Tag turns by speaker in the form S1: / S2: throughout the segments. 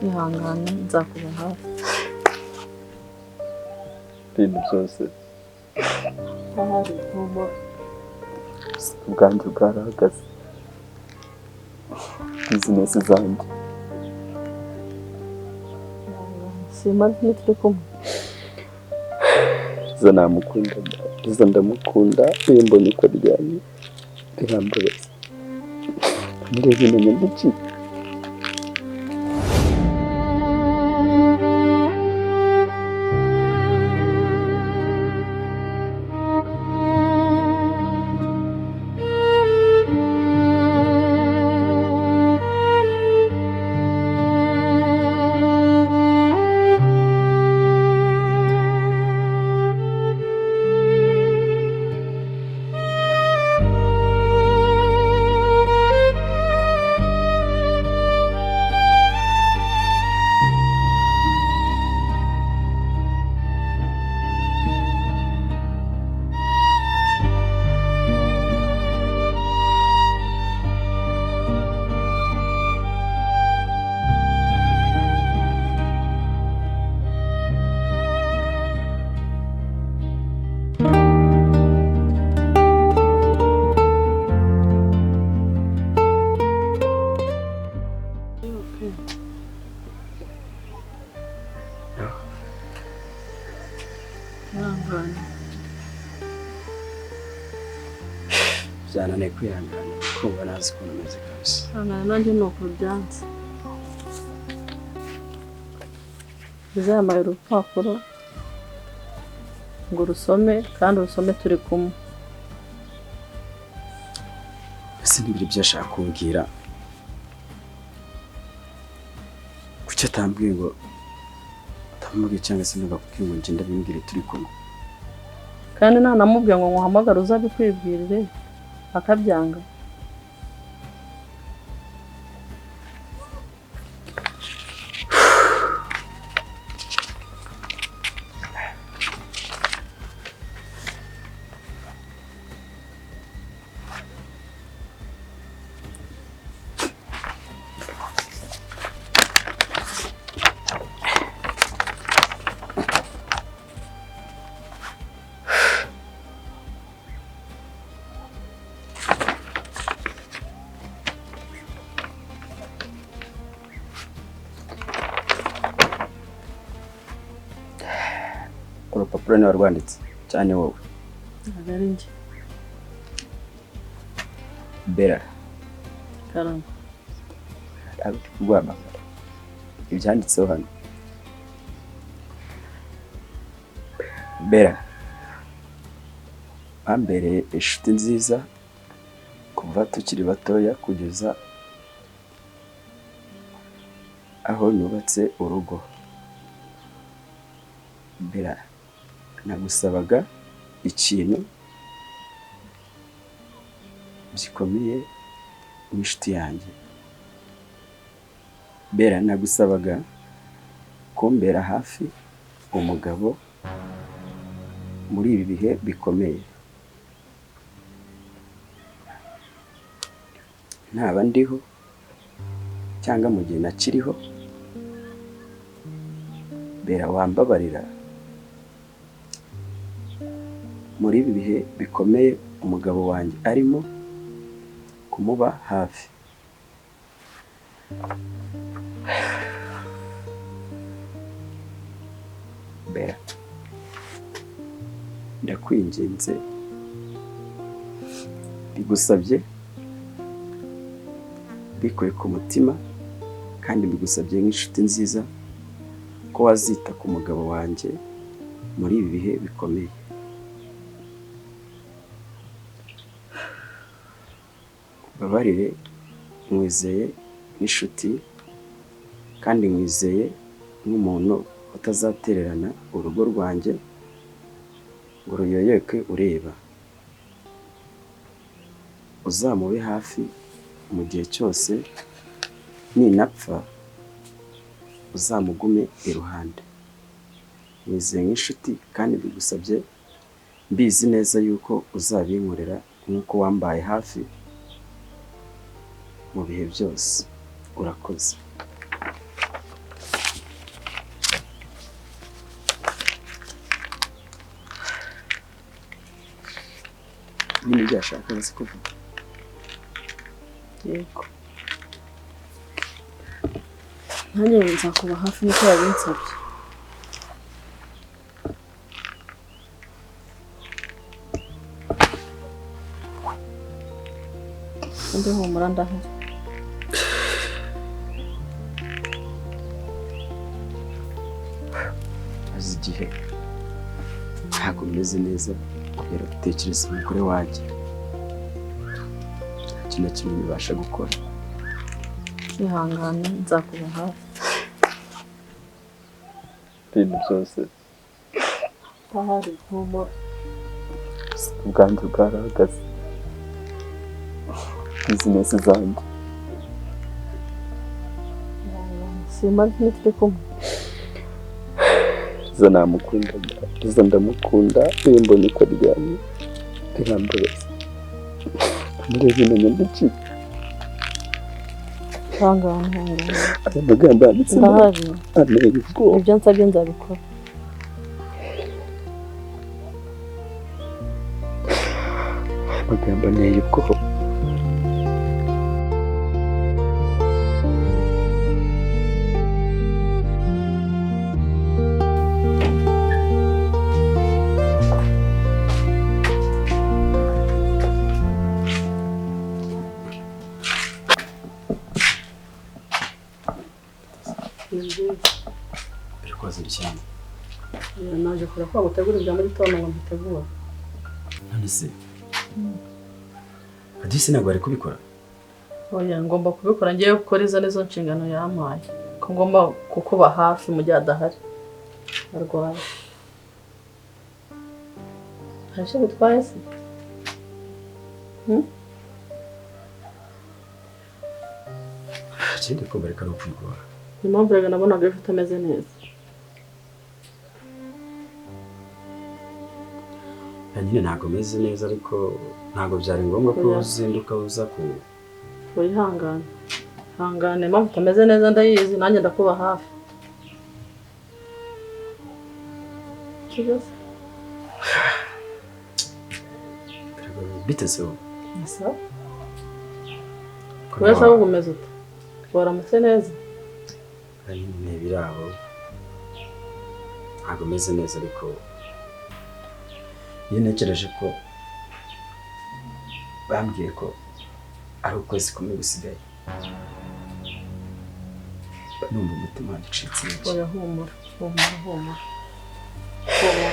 S1: Ihangane, nzakuba hafi.
S2: Ibintu byose
S1: Ahari humura.
S2: Ubwanjye bwarahagaze, bizinesi zanjye.
S1: Simaze ntituri kumwe.
S2: Liza namukunda, Liza ndamukunda, iyo mbonye uko aryamye birambabaza. Murebye menya ndacika.
S1: Ihangane.
S2: Byananiye kwihangana, kumva nazi ukuntu umeze kabisa.
S1: Ihangane, nanjye ni uko byanze. Liza yampaye urupapuro ngo urusome, kandi urusome turi kumwe.
S2: Ese n'ibiri byo ashaka kumbwira, kuki atambwiye ngo atamubwiye, cyangwa se ntagakubwiye ngo ngende abimbwire turi kumwe?
S1: Kandi ntanamubwiye ngo nkuhamagare uzabikwibwirire, akabyanga.
S2: Urupapuro niwe rwanditse cyane wowe?
S1: Ntabwo ari njye.
S2: Bera.
S1: Karame.
S2: Ntabwo ndi kuguhamagara, ibyanditseho hano. Bera, bambereye inshuti nziza kuva tukiri batoya kugeza aho nubatse urugo. Bera, nagusabaga ikintu gikomeye n'inshuti yanjye. Bera, nagusabaga kumbera hafi umugabo muri ibi bihe bikomeye. Ntaba ndiho cyangwa mu gihe nakiriho, Bera wambabarira muri ibi bihe bikomeye umugabo wanjye arimo, kumuba hafi. Bera, ndakwinginze, bigusabye bikuye ku mutima, kandi mbigusabye nk'inshuti nziza ko wazita ku mugabo wanjye muri ibi bihe bikomeye. Mbabarire, nkwizeye nk'inshuti, kandi nkwizeye nk'umuntu utazatererana urugo rwanjye ngo ruyoyoke ureba. Uzamube hafi mu gihe cyose, ninapfa uzamugume iruhande. Nkwizeye nk'inshuti, kandi mbigusabye mbizi neza yuko uzabinkorera nk'uko wambaye hafi mu bihe byose. Urakoze. Nyine ibyo yashakaga si kuvuga.
S1: Yego. Nanjye nzakuba hafi niko yabinsabye. Kandi humura ndahari.
S2: Maze igihe ntabwo meze neza kubera gutekereza umugore wanjye. Nta kintu na kimwe nibasha gukora.
S1: Ihangane nzakuba hafi.
S3: Ibintu byose
S1: Ndahari humura.
S3: ubwanjye bwarahagaze. Bizinesi zanjye.
S1: Simba ntituri kumwe.
S3: Liza namukundaga, Liza ndamukunda, iyo mbonye ko aryamye birambabaza. Murebye menya ndiki.
S1: Ihangane ihangane.
S3: Aya magambo yanditse
S1: Ndahari.
S3: anteye ubwoba.
S1: Ibyo nsabye nzabikora.
S3: Aya magambo anteye ubwoba.
S2: Cyane.
S1: Naje kure ko bagutegura ibya mu gitondo ngo mbitegure.
S2: None se Adisi ntabwo ari kubikora?
S1: Oya, ngomba kubikora ngiye gukora izo nizo nshingano yampaye. Ko ngomba kukuba hafi mu gihe adahari. Arwaye. Hari icyo bitwaye se?
S2: Ikindi kumva reka ari ukwigora.
S1: Ni impamvu rero nabonaga ejo utameze neza.
S2: Nyine ntabwo meze neza ariko ntabwo byari ngombwa ko uzinduka uza ku
S1: wihangane. Hangane impamvu utameze neza ndayizi nanjye ndakuba hafi. Kibazo?
S2: Bite se wowe?
S1: Ni sawa. Wese ahubwo umeze ute? Waramutse neza?
S2: Nyine biraho. Ntabwo meze neza ariko iyo ntekereje ko bambwiye ko ari ukwezi kumwe gusigaye numva umutima wanjye ucitse intege.
S1: Oya humura, humura, humura. Humura.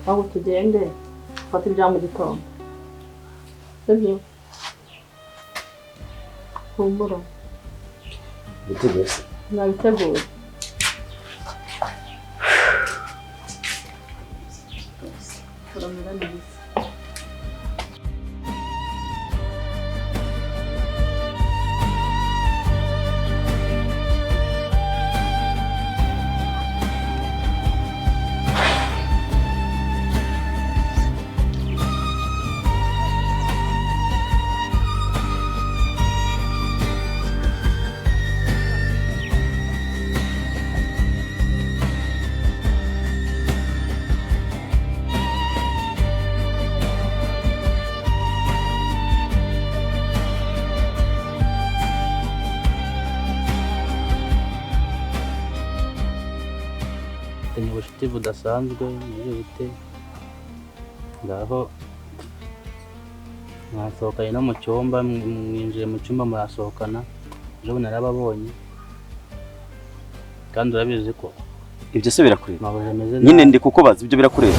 S1: Aho tugende ufate ibya mu gitondo. Sibyo? Humura.
S2: Biteguye se?
S1: Nabiteguye. Uramera neza.
S4: Ubucuti budasanzwe muri bute ngaho mwasohokanye no mu cyumba, mwinjiye mu cyumba murasohokana, ejo bundi narababonye kandi urabizi ko
S2: ibyo se birakureba
S4: mabuja ameze
S2: nyine ndi kukubaza ibyo birakureba.